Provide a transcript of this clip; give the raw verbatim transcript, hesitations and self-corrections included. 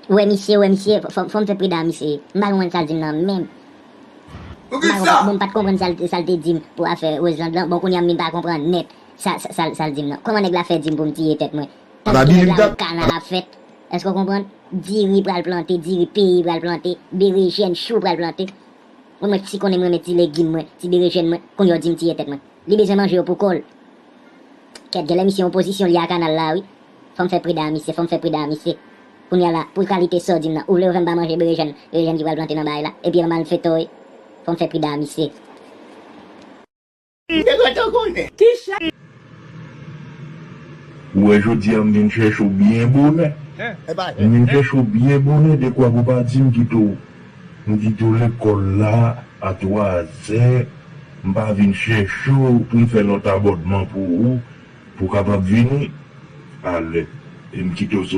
Wè misye, wè misye, fò, fò m fè prida misye. M pa konprann sa l di m nan menm. M pa konprann, bon, m pa t konprann sa l, sa l te di m pou afè Roseland lan. Bon, kounye a m vin pa konprann nèt sa, sa, sa, sa l di m nan. Kòman nèg la fè di m pou m tiye tèt mwen? Tandiske nèg la wè kana ap fèt. Èske w konprann? Diri pral plante, diri peyi pral plante, berejèn, chou pral plante. Mwen, mwen, si konnen m renmen ti legim mwen, ti berejèn mwen, kounye a w di m tiye tèt mwen. Li bezwen manje yo pou kò l. Kèt, genlè misye opozisyon li a kanal la, wi. Fò m fè prida a misye, fò m fè prida a misye. Kounye a la, pou kalite sa w di m nan, ou vle yo fè m pa manje berejèn, berejèn ki pral plante nan bagay la, epi e pa malfektè w ye. Fò m fè prida a misye. Te gentan konnen. Kicha? Ou wè jodi a m vin chèche w byen bonè. M vin chèche w byen bonè, dekwa pou w pa di m kite w, m kite w lekòl la a twazè, m pa vin chèche w pou m fè lòt abòdman pou ou, pou w kapab vini alè. E m kite w soti.